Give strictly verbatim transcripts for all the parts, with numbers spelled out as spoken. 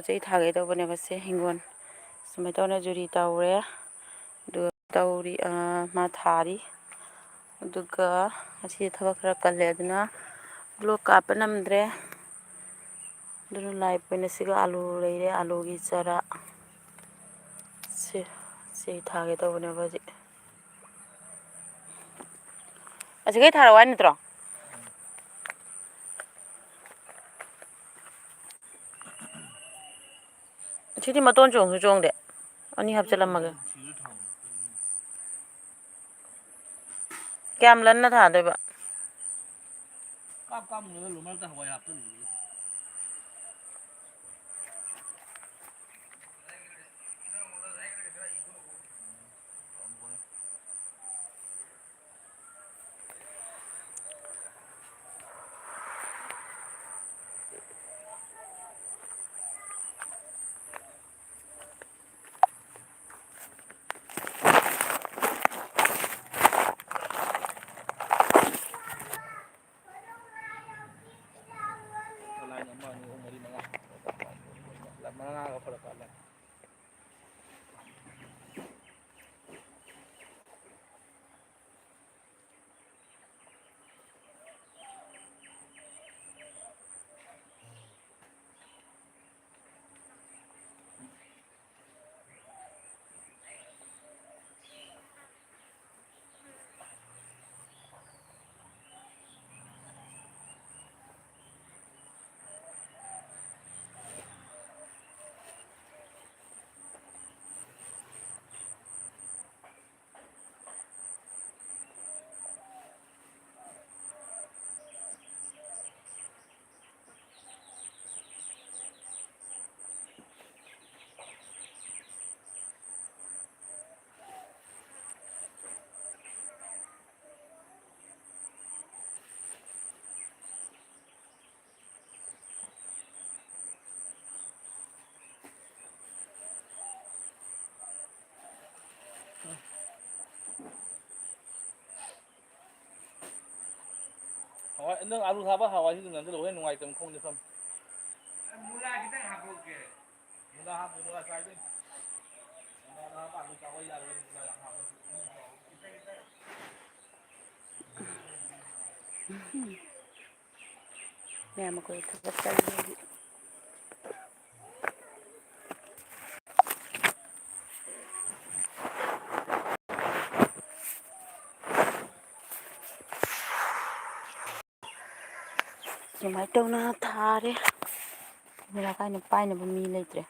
ꯆꯩ ꯊꯥꯒꯦ ꯇꯧꯕꯅꯦꯕ꯫ ꯁꯦ ꯍꯤꯡꯒꯣꯜ ꯁꯨꯃꯥꯏꯅ ꯇꯧꯅ ꯖꯨꯔꯤ ꯇꯧꯔꯦ꯫ ꯑꯗꯨꯒ ꯇꯧꯔꯤ, ꯑ, ꯃꯥ ꯊꯥꯔꯤ꯫ ꯑꯗꯨꯒ ꯉꯁꯤꯗꯤ ꯊꯕꯛ ꯈꯔ ꯀꯜꯂꯦ, ꯑꯗꯨꯅ vlog ꯀꯥꯞꯄ ꯅꯝꯗ꯭ꯔꯦ꯫ ꯑꯗꯨꯅ live ꯑꯣꯏꯅ ꯁꯤꯒ ꯑꯥꯂꯨ ꯂꯩꯔꯦ, ꯑꯥꯂꯨꯒꯤ ꯆꯔꯥ꯫ ꯁꯤ, ꯁꯤ ꯊꯥꯒꯦ ꯇꯧꯕꯅꯦꯕ ꯍꯧꯖꯤꯛ꯫ ꯑꯁꯤꯈꯩ ꯊꯥꯔꯛꯑꯣ ꯍꯥꯏ ꯅꯠꯇ꯭ꯔꯣ? ꯁꯤꯗꯤ ꯃꯇꯣꯟ ꯆꯣꯡꯁꯨ ꯆꯣꯡꯗꯦ꯫ ꯑꯅꯤ ꯍꯥꯞꯆꯤꯜꯂꯝꯃꯒꯦ꯫ ꯀꯌꯥꯝ ꯂꯟꯅ ꯊꯥꯗꯣꯏꯕ? ꯀꯥꯞ ꯀꯥꯞ ꯃꯨꯜꯂꯒ ꯂꯨ ꯃꯔꯛꯇ ꯍꯋꯥꯏ ꯍꯥꯞꯆꯜꯂꯤꯗꯨꯗꯤ꯫ Line ꯑꯃ, ꯑꯅꯤ, ꯑꯍꯨꯝ, ꯃꯔꯤ, ꯃꯉꯥ꯫ ꯃꯉꯥꯒ ꯐꯔꯛ ꯇꯥ ꯂꯩꯔꯦ꯫ ꯍꯋꯥꯏ, ꯅꯪ ꯑꯥꯂꯨ ꯊꯥꯕ ꯍꯋꯥꯏꯁꯤ ꯑꯗꯨꯝ ꯅꯝꯁꯤꯜꯂꯨ, ꯍꯣꯔꯦꯟ ꯅꯨꯡꯉꯥꯏꯇꯕꯅꯤ ꯈꯣꯡꯁꯦ ꯐꯝ꯫ ꯃꯨꯂꯥ ꯈꯤꯇꯪ ꯍꯥꯞꯄꯛꯀꯦ꯫ ꯃꯌꯥꯝ ꯑꯩꯈꯣꯏ ꯊꯕꯛ ꯆꯠꯂꯤ ꯍꯧꯖꯤꯛ꯫ ꯑꯗꯨꯃꯥꯏꯅ ꯇꯧꯅ ꯊꯥꯔꯦ꯫ ꯀꯦꯃꯦꯔꯥ ꯀꯥꯏꯅ ꯄꯥꯏꯅꯕ ꯃꯤ ꯂꯩꯇ꯭ꯔꯦ꯫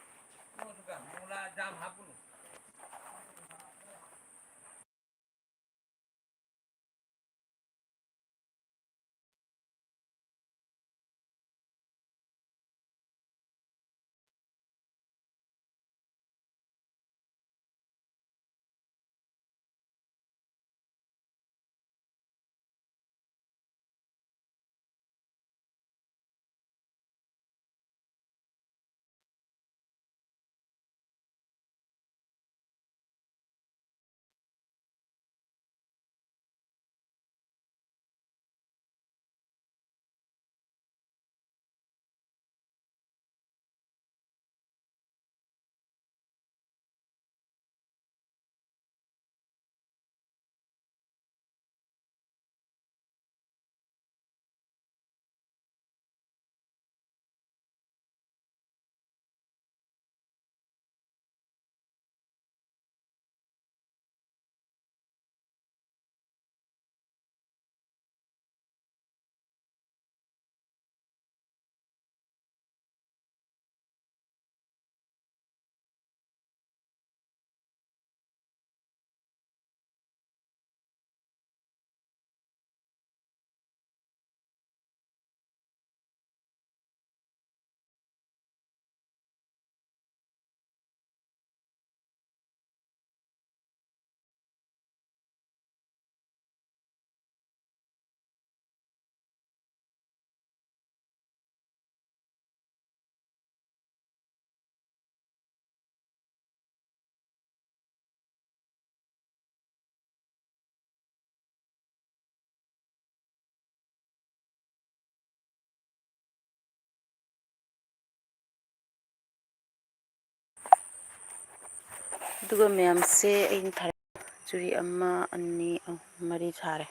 ꯑꯗꯨꯒ ꯃꯌꯥꯝꯁꯦ ꯑꯩꯅ ꯊꯥꯔꯛ-, ꯆꯨꯔꯤ ꯑꯃ, ꯑꯅꯤ, ꯑꯍꯨꯝ, ꯃꯔꯤ ꯁꯥꯔꯦ꯫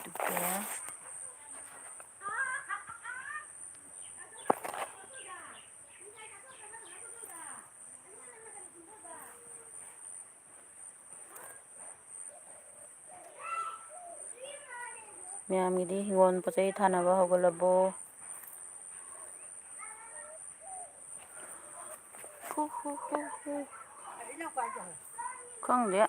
ꯑꯗꯨꯒ ꯃꯌꯥꯝꯒꯤꯗꯤ ꯍꯤꯡꯒꯣꯜ ꯄꯣꯠ ꯆꯩ ꯊꯥꯅꯕ ꯍꯧꯒꯠꯂꯕꯣ? ꯍꯨ, ꯍꯨ, ꯍꯨ, ꯍꯨ꯫ ꯈꯪꯗꯦ꯫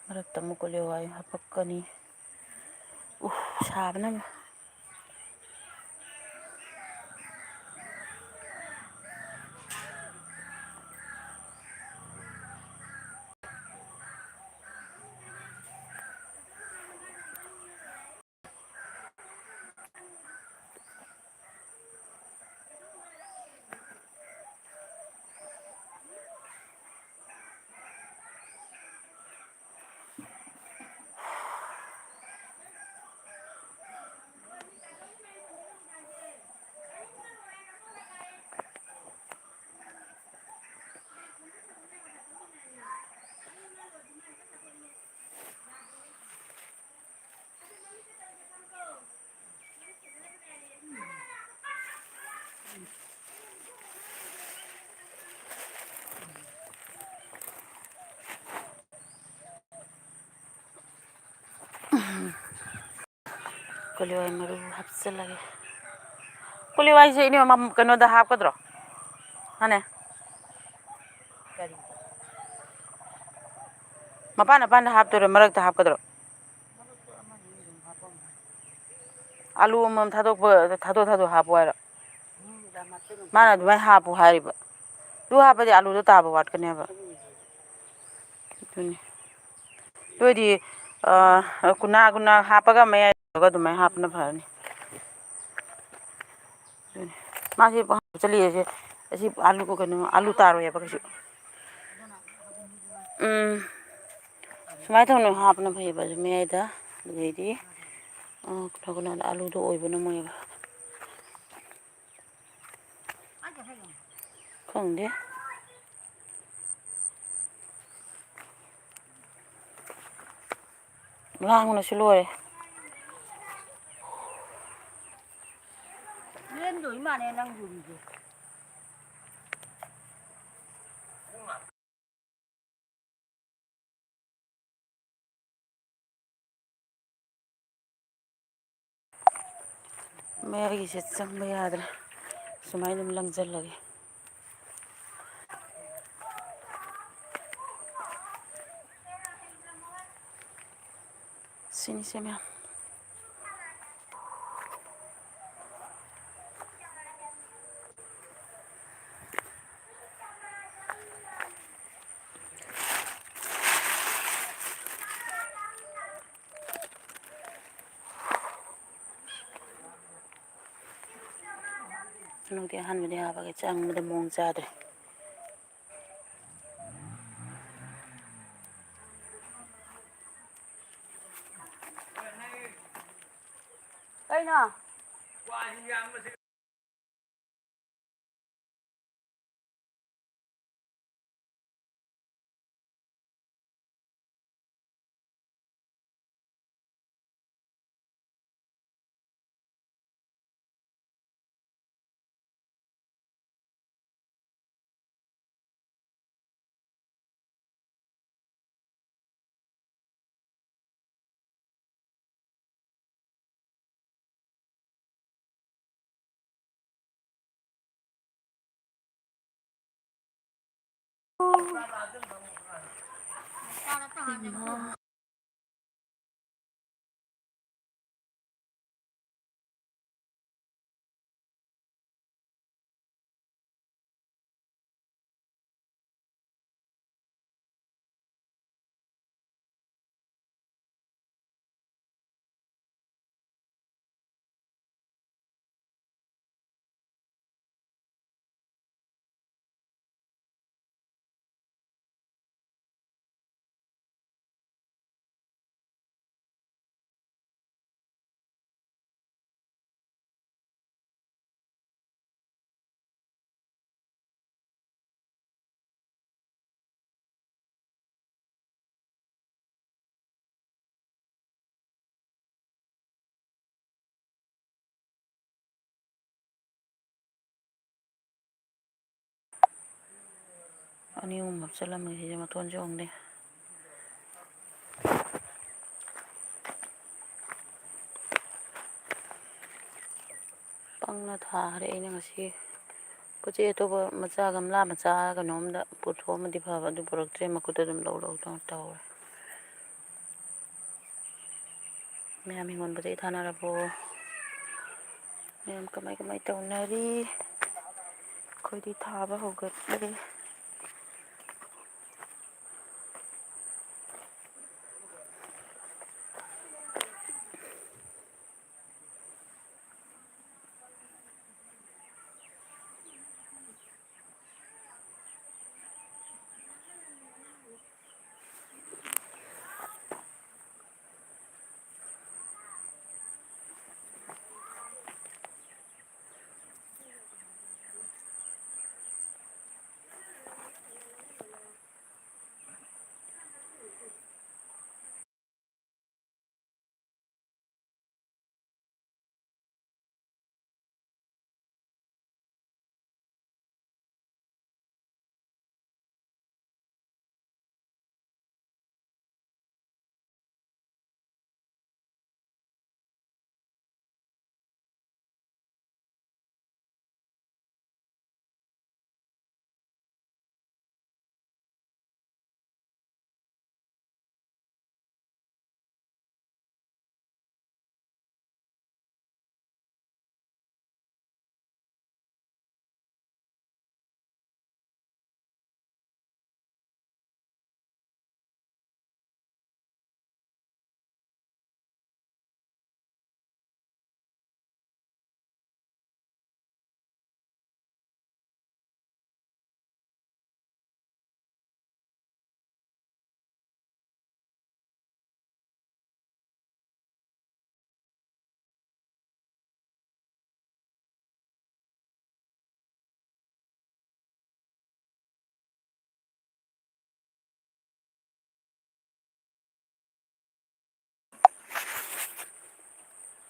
ꯃꯔꯛꯇ ꯑꯃꯨꯛ ꯀꯣꯂꯤ ꯍꯋꯥꯏ ꯍꯥꯞꯄꯛꯀꯅꯤ꯫ ꯎꯐ, ꯁꯥꯕꯅ꯫ ꯀꯣꯂꯤ ꯍꯋꯥꯏ ꯃꯔꯨ ꯍꯥꯞꯆꯤꯜꯂꯒꯦ꯫ ꯀꯣꯂꯤ ꯍꯋꯥꯏꯁꯦ ꯏꯅꯦ, ꯃꯝ-, ꯀꯩꯅꯣꯗ ꯍꯥꯞꯀꯗ꯭ꯔꯣ? ꯃꯥꯅꯦ꯫ ꯃꯄꯥꯟ ꯃꯄꯥꯟꯗ ꯍꯥꯞꯇꯣꯏꯔꯣ, ꯃꯔꯛꯇ ꯍꯥꯞꯀꯗ꯭ꯔꯣ? ꯑꯥꯂꯨ ꯑꯃꯃꯝ ꯊꯥꯗꯣꯛꯄ, ꯊꯥꯗꯣꯛ ꯊꯥꯗꯣꯛ ꯍꯥꯞꯄꯣ ꯍꯥꯏꯔꯣ? ꯃꯥꯅ ꯑꯗꯨꯃꯥꯏꯅ ꯍꯥꯞꯄꯨ ꯍꯥꯏꯔꯤꯕ꯫ ꯑꯗꯨ ꯍꯥꯞꯄꯗꯤ ꯑꯥꯂꯨꯗꯣ ꯇꯥꯕ ꯋꯥꯠꯀꯅꯦꯕ꯫ ꯑꯗꯨꯅꯤ꯫ ꯑꯗꯨ ꯑꯣꯏꯗꯤ, ꯑ, ꯀꯨꯟꯅꯥ ꯀꯨꯟꯅꯥ ꯍꯥꯞꯄꯒ ꯃꯌꯥꯏ ꯇꯧꯔꯒ ꯑꯗꯨꯃꯥꯏꯅ ꯍꯥꯞꯄꯅ ꯐꯔꯅꯤ꯫ ꯑꯗꯨꯅꯤ꯫ ꯃꯥꯁꯦ ꯄꯪꯍꯥꯞ ꯍꯥꯞꯆꯜꯂꯛꯑꯦꯁꯦ꯫ ꯑꯁꯤ ꯑꯥꯂꯨ, ꯀꯩꯅꯣ, ꯑꯥꯂꯨ ꯇꯥꯔꯣꯏ ꯍꯥꯏꯕ ꯀꯩꯁꯨ꯫ ꯎꯝ꯫ ꯁꯨꯃꯥꯏꯅ ꯇꯧꯅ ꯍꯥꯞꯄꯅ ꯐꯩꯌꯦꯕ, ꯑꯗꯨ ꯃꯌꯥꯏꯗ꯫ ꯑꯗꯩꯗꯤ, ꯑ, ꯀꯩꯅꯣ, ꯀꯩꯅꯣ, ꯑꯥꯂꯨꯗꯣ ꯑꯣꯏꯕ ꯅꯝꯃꯣꯏꯕ꯫ ꯈꯪꯗꯦ꯫ ꯂꯥꯡꯕꯅꯁꯨ ꯂꯣꯏꯔꯦ꯫ ꯂꯦꯟꯗꯣꯏ ꯃꯥꯅꯦ ꯅꯪ ꯌꯨꯝꯁꯦ꯫ ꯃꯌꯥꯏꯒꯤꯁꯦ ꯆꯪꯕ ꯌꯥꯗ꯭ꯔꯦ꯫ ꯁꯨꯃꯥꯏꯅ ꯑꯗꯨꯝ ꯂꯪꯁꯤꯜꯂꯒꯦ꯫ ꯁꯤꯅꯤꯁꯦ ꯃꯌꯥꯝ꯫ ꯅꯪꯗꯤ ꯑꯍꯥꯟꯕꯗꯤ ꯍꯥꯞꯄꯒ ꯆꯪꯕꯗ ꯃꯑꯣꯡ ꯆꯥꯗ꯭ꯔꯦ꯫ ꯀꯩꯅꯣ? ꯑꯅꯤ ꯑꯍꯨꯝ ꯍꯥꯞꯆꯤꯜꯂꯝꯃꯒꯦ, ꯁꯤꯁꯦ ꯃꯇꯣꯟꯁꯦ ꯌꯦꯡꯉꯨꯅꯦ꯫ ꯄꯪꯅ ꯊꯥꯈ꯭ꯔꯦ ꯑꯩꯅ ꯉꯁꯤ꯫ ꯄꯣꯠ ꯆꯩ ꯑꯇꯣꯞꯄ ꯃꯆꯥ, ꯒꯝꯂꯥ ꯃꯆꯥ ꯀꯩꯅꯣꯝꯗ ꯄꯨꯊꯣꯛꯑꯝꯃꯗꯤ ꯐꯕ, ꯑꯗꯨ ꯄꯨꯔꯛꯇ꯭ꯔꯦ, ꯃꯈꯨꯠꯇ ꯑꯗꯨꯝ ꯂꯧ ꯂꯧꯗꯅ ꯇꯧꯔꯦ꯫ ꯃꯌꯥꯝ ꯍꯤꯡꯒꯣꯜ ꯄꯣꯠ ꯆꯩ ꯊꯥꯅꯔꯕꯣ? ꯃꯌꯥꯝ ꯀꯃꯥꯏ ꯀꯃꯥꯏ ꯇꯧꯅꯔꯤ? ꯑꯩꯈꯣꯏꯗꯤ ꯊꯥꯕ ꯍꯧꯒꯠꯂꯦ꯫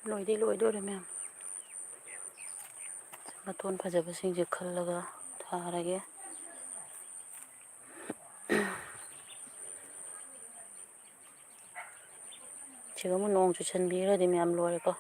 ꯂꯣꯏꯗꯤ ꯂꯣꯏꯗꯣꯔꯦ ꯃꯌꯥꯝ꯫ ꯃꯇꯣꯟ ꯐꯖꯕꯁꯤꯡꯁꯦ ꯈꯜꯂꯒ ꯊꯥꯔꯒꯦ꯫ ꯁꯤꯒ ꯑꯃꯨꯛ ꯅꯣꯡ ꯆꯨꯁꯟꯕꯤꯈ꯭ꯔꯗꯤ ꯃꯌꯥꯝ ꯂꯣꯏꯔꯦꯀꯣ꯫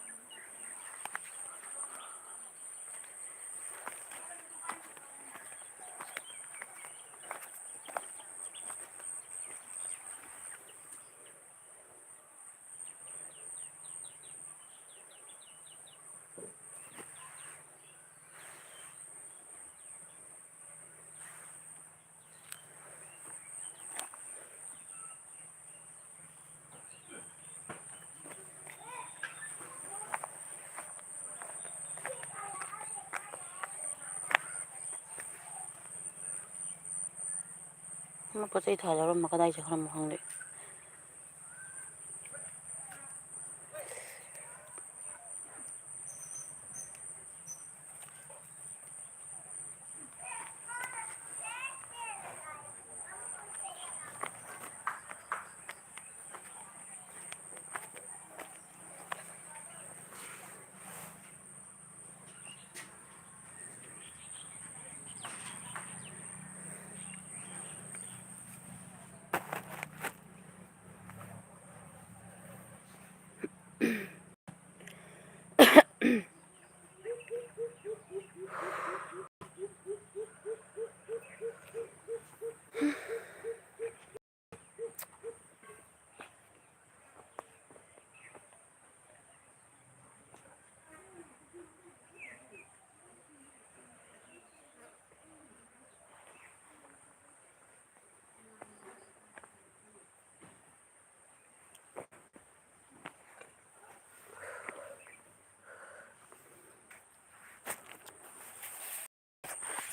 ꯑꯃ ꯄꯣꯠ ꯆꯩ ꯊꯥꯖꯔꯝꯕ ꯀꯗꯥꯏ ꯆꯠꯈ꯭ꯔꯃꯣ ꯈꯪꯗꯦ꯫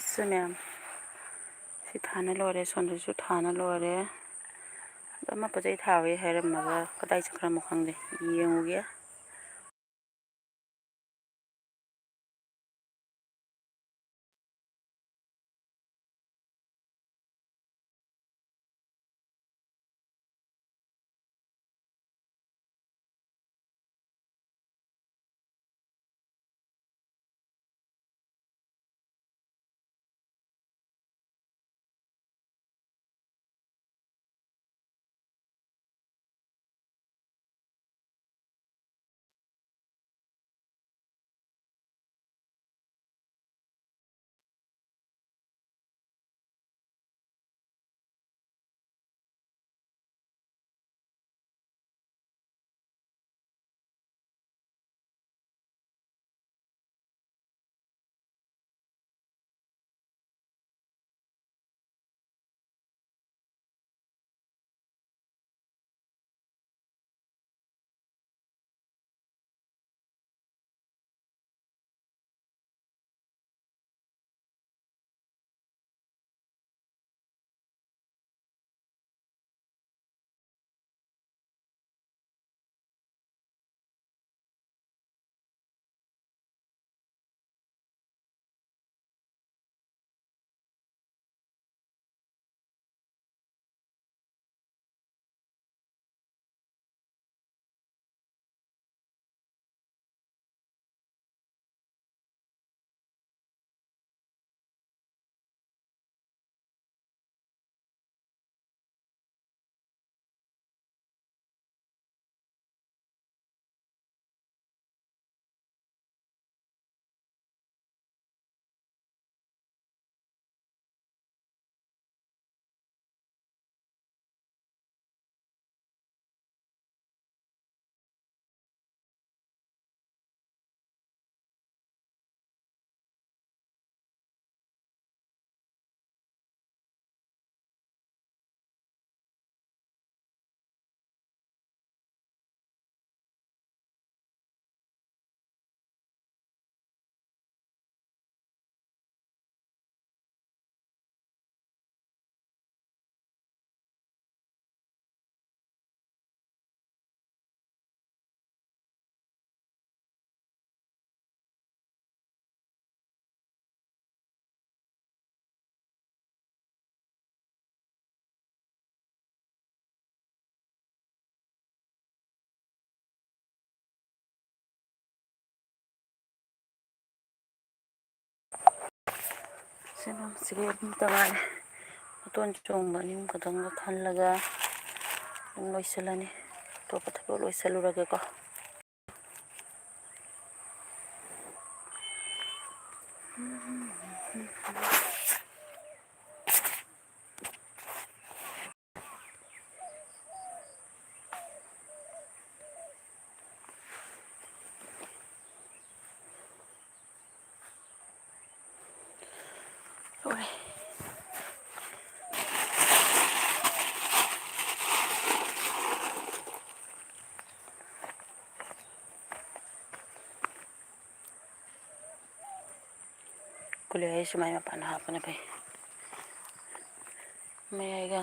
ꯁꯤ ꯃꯌꯥꯝ ꯁꯤ ꯊꯥꯅ ꯂꯣꯏꯔꯦ, ꯁꯣꯝꯗꯁꯨ ꯊꯥꯅ ꯂꯣꯏꯔꯦ꯫ ꯑꯗꯣ ꯑꯃ ꯄꯣꯠ ꯆꯩ ꯊꯥꯕꯒꯤ ꯍꯥꯏꯔꯝꯃꯒ ꯀꯗꯥꯏ ꯆꯠꯈ꯭ꯔꯃꯣ ꯈꯪꯗꯦ, ꯌꯦꯡꯉꯨꯒꯦ꯫ ꯁꯤꯅ ꯁꯤꯒ ꯑꯗꯨꯝꯇ ꯉꯥꯏꯔꯦ꯫ ꯃꯇꯣꯟ ꯆꯣꯡꯕ ꯑꯅꯤꯍꯨꯝ ꯈꯛꯇꯪꯒ ꯈꯜꯂꯒ ꯑꯗꯨꯝ ꯂꯣꯏꯁꯤꯜꯂꯅꯤ꯫ ꯑꯇꯣꯞꯄ ꯊꯕꯛ ꯂꯣꯏꯁꯤꯜꯂꯨꯔꯒꯦꯀꯣ꯫ ꯂꯣꯏꯔꯦ꯫ ꯀꯨꯂꯤ ꯍꯥꯏꯁꯦ ꯁꯨꯃꯥꯏ ꯃꯄꯥꯟꯗ ꯍꯥꯞꯄꯅ ꯐꯩ꯫ ꯃꯌꯥꯏꯒ꯫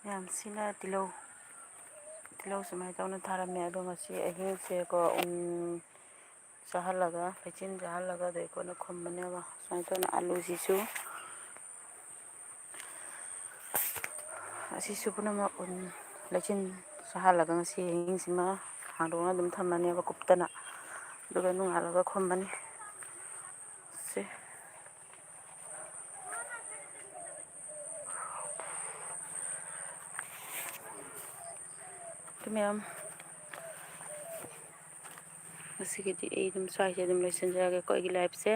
ꯌꯥꯝ ꯁꯤꯅ ꯇꯤꯜꯍꯧ, ꯇꯤꯜꯍꯧ ꯁꯨꯃꯥꯏꯅ ꯇꯧꯅ ꯊꯥꯔꯝꯃꯦ꯫ ꯑꯗꯣ ꯉꯁꯤ ꯑꯍꯤꯡꯁꯦꯀꯣ, ꯎꯝ, ꯆꯥꯍꯜꯂꯒ, ꯂꯩꯆꯤꯟ ꯆꯥꯍꯜꯂꯒ, ꯑꯗꯩ ꯀꯣꯟꯅ ꯈꯨꯝꯕꯅꯦꯕ꯫ ꯁꯨꯃꯥꯏꯅ ꯇꯧꯅ ꯑꯂꯨꯁꯤꯁꯨ, ꯑꯁꯤꯁꯨ ꯄꯨꯝꯅꯃꯛ ꯎꯟ ꯂꯩꯆꯤꯟ ꯁꯥꯍꯜꯂꯒ ꯉꯁꯤ ꯑꯍꯤꯡꯁꯤꯃ ꯍꯥꯡꯗꯣꯛꯅ ꯑꯗꯨꯝ ꯊꯝꯃꯅꯦꯕ ꯀꯨꯞꯇꯅ, ꯑꯗꯨꯒ ꯅꯣꯡꯉꯥꯜꯂꯒ ꯈꯨꯝꯃꯅꯤ꯫ ꯁꯦ꯫ ꯑꯗꯨ ꯃꯌꯥꯝ, ꯉꯁꯤꯒꯤꯗꯤ ꯑꯩ ꯑꯗꯨꯝ ꯁ꯭ꯋꯥꯏꯁꯦ ꯑꯗꯨꯝ ꯂꯣꯏꯁꯤꯟꯖꯔꯒꯦꯀꯣ ꯑꯩꯒꯤ liveꯁꯦ꯫